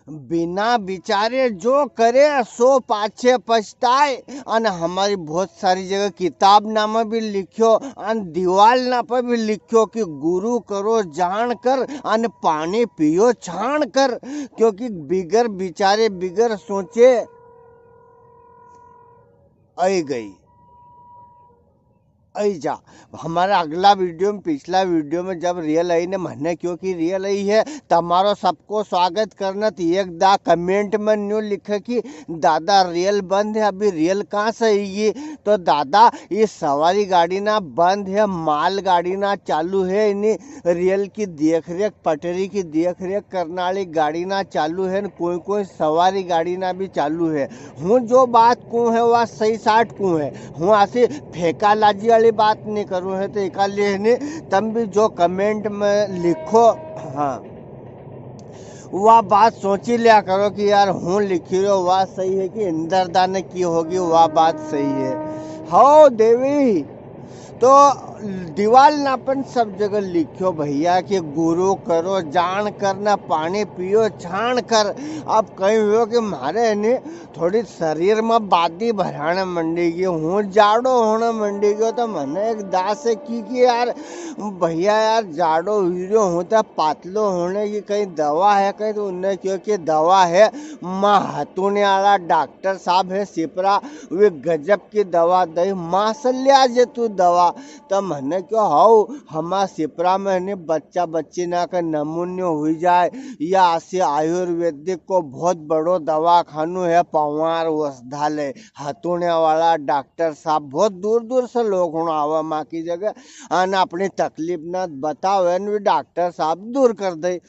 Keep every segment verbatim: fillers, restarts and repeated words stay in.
बिना विचारे जो करे सो पाछे पछताए। अन हमारी बहुत सारी जगह किताब ना में भी लिख्यो, अन दीवाल ना पर भी लिख्यो कि गुरु करो जान कर, अन पानी पियो छान कर, क्योंकि बिगर विचारे, बिगर सोचे आई गई। आई जा। हमारा अगला वीडियो में, पिछला वीडियो में जब रियल आई ने, म्हने क्यों कि रियल आई है, तमारो सबको स्वागत करना। तो एक दा कमेंट में न्यू लिखे कि दादा रियल बंद है, अभी रियल कहाँ से आएगी? तो दादा, ये सवारी गाड़ी ना बंद है, माल गाड़ी ना चालू है। इन्हीं रियल की देख रेख, पटरी की देख रेख करने वाली गाड़ी ना चालू है, कोई कोई सवारी गाड़ी ना भी चालू है। हूँ जो बात कूँ है, वा सही साठ कूँ है। हूँ ऐसी फेंकालाजी वाली बात नहीं करूँ है, तो इका लिए ने तम भी जो कमेंट में लिखो, हाँ, वा बात सोची लिया करो कि यार, हूँ लिखी रहो, वा सही है कि इंदरदा ने की होगी, वा बात सही है। हो देवी, तो दीवाल ना पण सब जगह लिख्यो भैया कि गुरु करो जान कर, ना पानी पियो छान कर। अब कहीं हुयो कि म्हारे ने थोड़ी शरीर में बादी भराने मंडी गई, हूँ जाड़ो होने मंडी गयो। तो म्हने एक दा से की कि यार भैया, यार जाड़ो हुई रह्यो हूँ, तो पातलो होने की कहीं दवा है कहीं? तो उनने क्यों कि दवा है, माँ हतुने वाला डॉक्टर साहब है सिपरा, वे गजब की दवा दई, माँ से ल्या जे तू दवा। तो म्हने क्यों, हाउ, हमार सिपरा में ने बच्चा बच्ची ना के नमून्यो हुई जाए, या आसे आयुर्वेदिक को बहुत बड़ो दवाखानो है, पवार औषधालय, हतुण्या वाला डॉक्टर साहब। बहुत दूर दूर से लोग हुण आवे माँ की जगह, अन अपनी तकलीफ ना बतावे, ने वी डॉक्टर साहब दूर कर दे।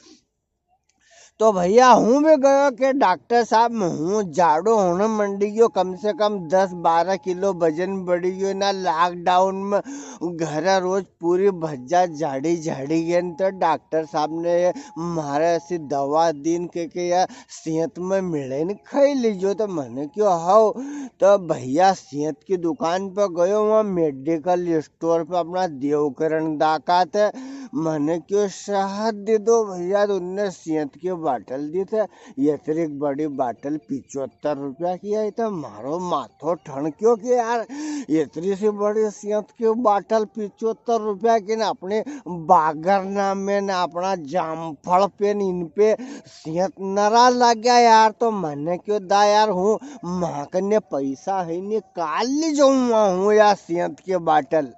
तो भैया, हूँ भी गयो के डॉक्टर साहब, हूँ जाड़ो होने मंडी गयो, कम से कम दस बारह किलो वजन बढ़ी गयो ना। लॉकडाउन में घरे रोज पूरी भज्जा झाड़ी झाड़ी गए न, तो डॉक्टर साहब ने म्हारे ऐसी दवा दीन के, के यार सेंत में मिले न खाई लीजो। तो म्हने क्यों, हाउ, तो भैया सेंत की दुकान पर गयो, वहाँ मेडिकल स्टोर पे अपना देवकरण दा का ते म्हने क्यों शहद दे दो भैया, तो उनने सेंत की बाटल दी थे। इतरी बड़ी बाटल पिचोत्तर रुपया की आई, तो म्हारो माथो ठणक्यो कि यार, इतरी सी बड़ी सेंत की बाटल पिचोत्तर रुपया की ना, अपने बागरना में ना, अपना जामफल पे न, इन पे सेंत नरा लाग्या यार। तो म्हने क्यों दा यार, हूँ, म्हाकने पैसा है नी, काल ले जाऊंगा हूँ यार सेंत की बाटल।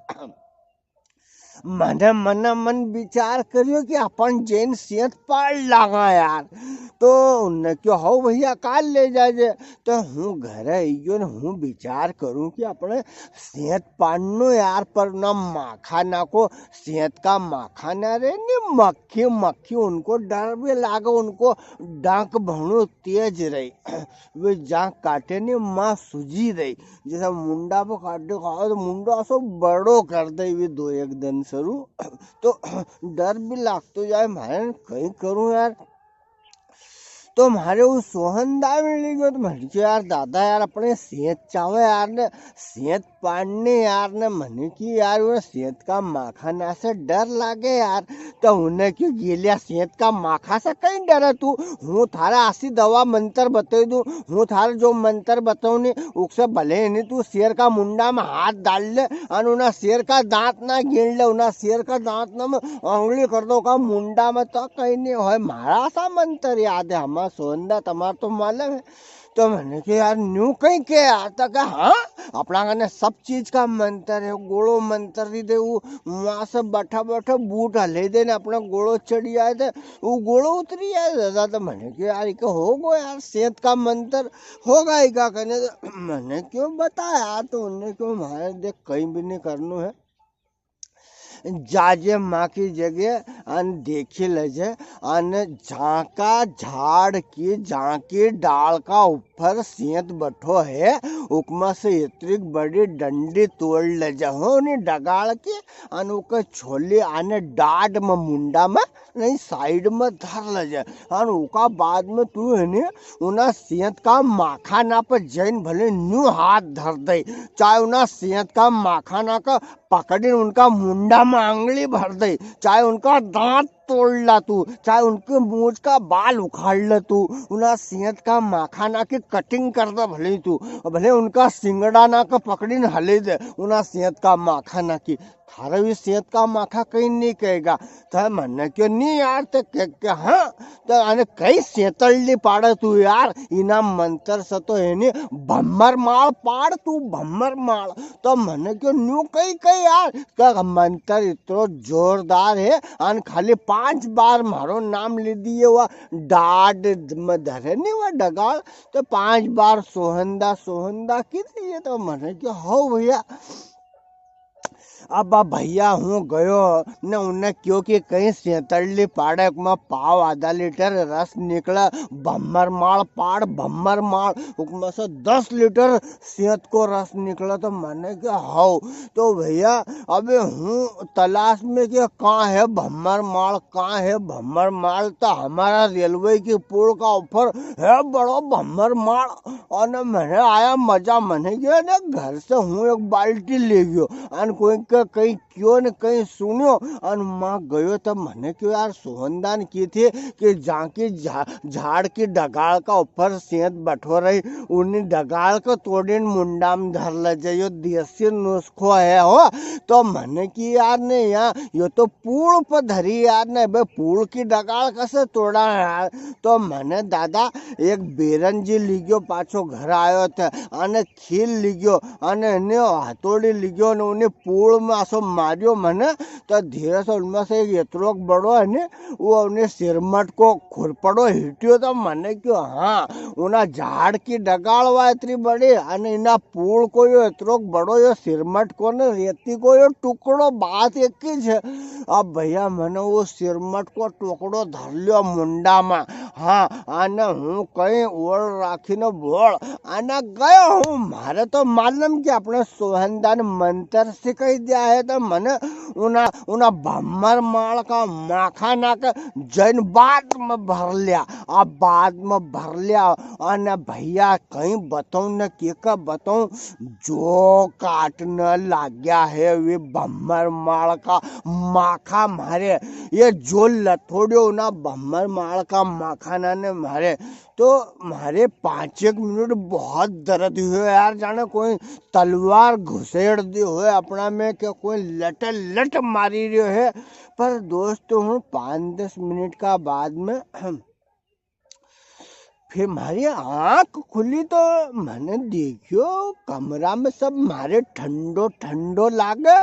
मने मने मन विचार करियो कि अपन जैन सेंत पाड़ लागा यार। तो उनने क्यों, हो भैया, काल ले जाजे। तो हूँ घरे आई गयो ने हूँ विचार करूँ कि अपने सेंत पाड़नो यार, पर ना माखा ना को, सेंत का माखा ना रे, ने मक्खी मक्खी, उनको डर भी लागे, उनको डंक भणो तेज रही। वे जांक काटे ने माँ सूजी रही, जैसा मुंडा पे काटे खाओ तो मुंडो असो बड़ो कर दे वे दो एक दिन सरू। तो डर भी लागतो जाए, म्हारे कई करूँ यार। तो म्हारे वो सोहन दा मिली गयो, तो म्हने क्यों यार दादा यार, अपने सेंत चावे यार ने, सेंत पाड़ने यार ने, म्हने की यार, वो सेंत का माखा ना से डर लागे यार। तो उनने क्यों, गेलिया, सेंत का माखा से कई डरे तू? हूँ थारे आसी दवा मंतर बताई दूँ, हूँ थारे जो मंतर बताऊँ नी, उकसे भले ही नी तू शेर का मुंडा में हाथ डाल ले, अन उना शेर का दांत ना गिण ले, उना शेर का दांत ना में आंगली कर दो का मुंडा में, तो कई नी होए। म्हारा सा मंतर याद है, हमारा सोहन दा, तमार तो मालूम है। तो म्हने के, "यार, न्यू कई के यार?" तो कहे, "हाँ, अपना कने सब चीज का मंतर है, गोलो मंतर दी दे, वो वहाँ से बैठा बैठा बूट हले दे ने अपना गोलो चढ़ी आए थे, वो गोलो उतरी आए दादा।" तो म्हने के, "यार, इके होगो यार, सेंत का मंतर होगा इका कने।" तो म्हने क्यों बताया, तो उनने क्यों, "म्हारे देख, कई भी नी करनो है।" जाजे माँ की जगह अन देखी लेजे, अन जांका झाड़ की, जांकी डाल का ऊपर सेंत बैठो है, उकमा से इतरी बड़ी डंडी तोड़ लेजे हो नी डगाल की, अन उके छोली आने डाड में, मुंडा में, नहीं साइड में धर लेजे। अन उका बाद में तू है नी, उना सेंत का माखा ना पर जैन भले न्यू हाथ धर दे, चाहे उना सेंत का माखा ना का पकड़ीन उनका मुंडा में आंगली भर दे, चाहे उनका दांत तोड़ ला तू, चाहे उनके मूछ का बाल उखाड़ ले तू, उना सेंत का माखा ना की कटिंग कर दे भले तू, भले उनका सिंगड़ा ना के पकड़ीन हले दे, उना सेंत का माखा ना की। थारे भी सेंत का माखा कई नी कहेगा। तो मने क्यो नी यार, तो के, के हाँ, तो अने कई सेंतड़ली पाड़े तू यार, इना मंतर से तो है नी, भम्मर माल पाड़ तू, भम्मर माल। तो मने क्यो न्यू कई कई यार, का मंतर इतरो जोरदार है, अन खाली पांच बार म्हारो नाम ली दिए, वा डाड में धरे नी वा डगाल, तो पांच बार सोहंदा, सोहंदा की दिए। तो मने क्यो हो भैया, अब भैया हूँ गयो ने उन्हें क्यो कि कई सेंतड़ली पाड़े, उकमा पाव आधा लीटर रस निकला, भम्मर माल पाड़, भम्मर माल, उकमा से दस लीटर सेंत को रस निकला। तो मने क्यो हाउ, तो भैया अबे हूँ तलाश में कि कहाँ है भम्मर माल, कहाँ है भम्मर माल, तो हमारा रेलवे की पुल का ऊपर है बड़ो भम्मर माल। अने मने आया मजा, मने गयो ने घर से हूँ एक बाल्टी ले गयो, अन कोई के कई क्यो ने कई सुन्यो, अन माँ गयो तो मने क्यो यार सोहनदान की थी कि जाकी झा-, झाड़ की डगाल का ऊपर सेंत बठो रही, उन्हीं डगाल को तोड़ीन मुंडा में धर ले जाइयो, देसी नुस्खो है हो। तो मने की यार ने यहाँ यो तो पूल पर धरी यार ने, बे पूल की डगाल कसे तोड़ा यार। तो मने दादा एक बेरन जी लीग्यो, पाछो घर आयो थे, अने खील लीग्यो, अने ने हथौड़ी लीग्यो, ने उन्हें पूल में असो मारियो मने, तो धीरे से उनमें से एक इतरोक बड़ो है ने, वो उन्हें सिरमट को खुरपड़ो हिटियो, तो मने क्यो हाँ, उना झाड़ की डगाल वा इतरी बड़ी, अने इना पूल को यो इतरोक बड़ो यो सिरमट को ने रेती को यो टुकड़ो, बात एक ही है। अब भैया मने वो सिरमट को टुकड़ो धर लियो मुंडा में, हाँ, अने हूँ कई ओल राखी ने बोल, अने गयो हूँ। म्हारे तो मालूम कि अपने सोहनदान मंत्र सिखाई दिया है, तो मने उना, उना भम्मर माल का माखा ना के जैन बाद में भर लिया, अब बाद में भर लिया। अने भैया कई बताऊं न के का बताऊं, जो काटने लाग्या है वे भम्मर माल का माखा म्हारे, ये जो लथोड़ियो ना भम्मर माल का माखा ना ने म्हारे, तो म्हारे पाँच एक मिनट बहुत दर्द हुयो यार, जाने कोई तलवार घुसेड़ दी होए अपना में, के कोई लट लट मारी रियो है। पर दोस्त हूँ, पाँच दस मिनट का बाद में फिर म्हारी आंख खुली तो मने देख्यो कमरा में सब म्हारे ठंडो ठंडो लागे,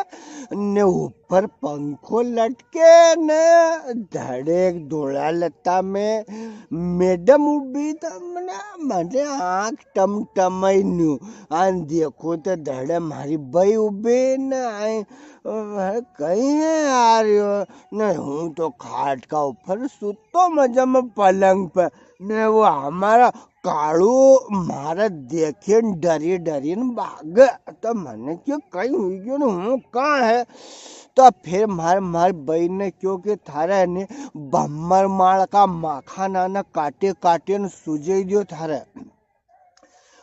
ने ऊपर पंखो लटके, ने धड़े एक धोला लत्ता में मैडम उबी, तो मने, मने आंख टमटमाई न्यू। अन देखो तो धड़े म्हारी बई उबी, ने आई, अ, कई है यार यो? ने हूँ तो खाट का ऊपर सुतो मजा में पलंग पे, ने वो हमारा कालू म्हारे देखिन डरी डरी न भागे। तो मने क्यो कई हुई गयो ने हूँ कहाँ है? तो फिर म्हार, म्हार बई ने क्यो कि थारे ने भम्मर माल का माखा ना ने काटे काटे न सुजई दियो थारे।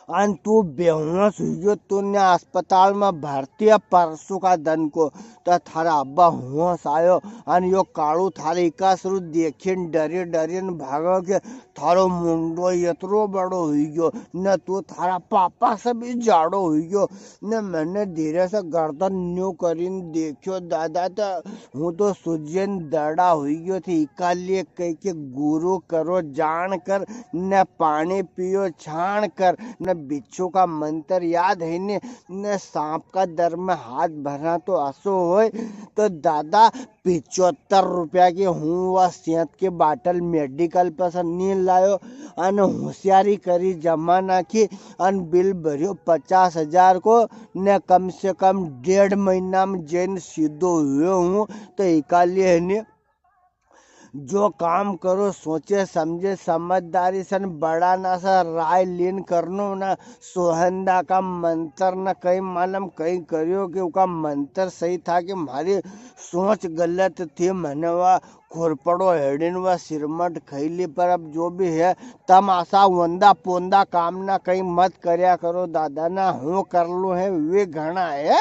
अन तू बेहोश हुई गयो, तू ने अस्पताल में भर्ती है परसों का दन को, तो थारा अब्बा होश आयो, अन यो कालू थारे इकासरू देखिन डरी डरी न भागो के थारो मुंडो इतरो बड़ो हुई गयो, न तू थारा पापा से भी जाड़ो हुई गयो। ने मने धीरे से गर्दन न्यू करीन देख्यो दादा, तो हूँ तो सूजन दड़ा हुई गयो थी। इकालिए कह के गुरु करो जान कर, ने पानी पियो छान कर, ने बिच्छू का मंत्र याद है ने, ने सांप का दर में हाथ भरना तो असो होय। तो दादा, पिचोत्तर रुपया की हूँ वा सेंत की बाटल मेडिकल पर से नी लायो, अन होशियारी करी जमाना की, अन बिल भरियो पचास हजार को, ने कम से कम डेढ़ महीना में जैन सीधो हुयो हूँ। तो इकालिए है ने, जो काम करो सोचे समझे समझदारी सन बड़ा ना सा राय लीन करनो ना। सोहंदा का मंत्र न कई मालूम कई करियो कि उका मंत्र सही था कि म्हारी सोच गलत थी। मने वा खुरपड़ो हेड़िन वा सिरमट खैली, पर अब जो भी है, तम आसा वंदा पोंदा काम ना कई मत करया करो दादा ना, हूँ कर लूँ है, वे घणा है।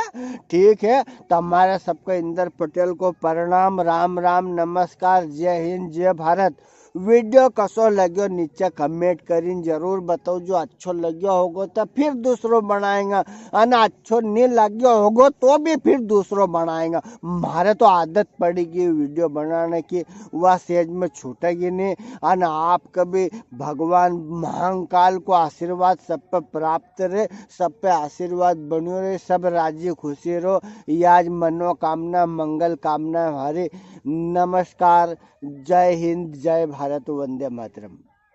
ठीक है, तमारे सबके इंदर पटेल को प्रणाम, राम राम, नमस्कार, जय हिंद, जय भारत। वीडियो कसो लग्यो नीचे comment करीन जरूर बताओ, जो अच्छो लग्यो होगो तो फिर दूसरो बनाएंगा, अन अच्छो नी लग्यो होगो तो भी फिर दूसरो बनाएंगा। म्हारे तो आदत पड़ी गई वीडियो बनाने की, वा सेज में छूटेगी नी। अन आप कभी भगवान महाकाल को आशीर्वाद सब पे प्राप्त रहे, सब पे आशीर्वाद बन्यो रहे, सब राजी खुशी रहो। याज मनोकामना, मंगल कामना हमारी। नमस्कार, जय हिंद, जय भारत, वंदे मातरम।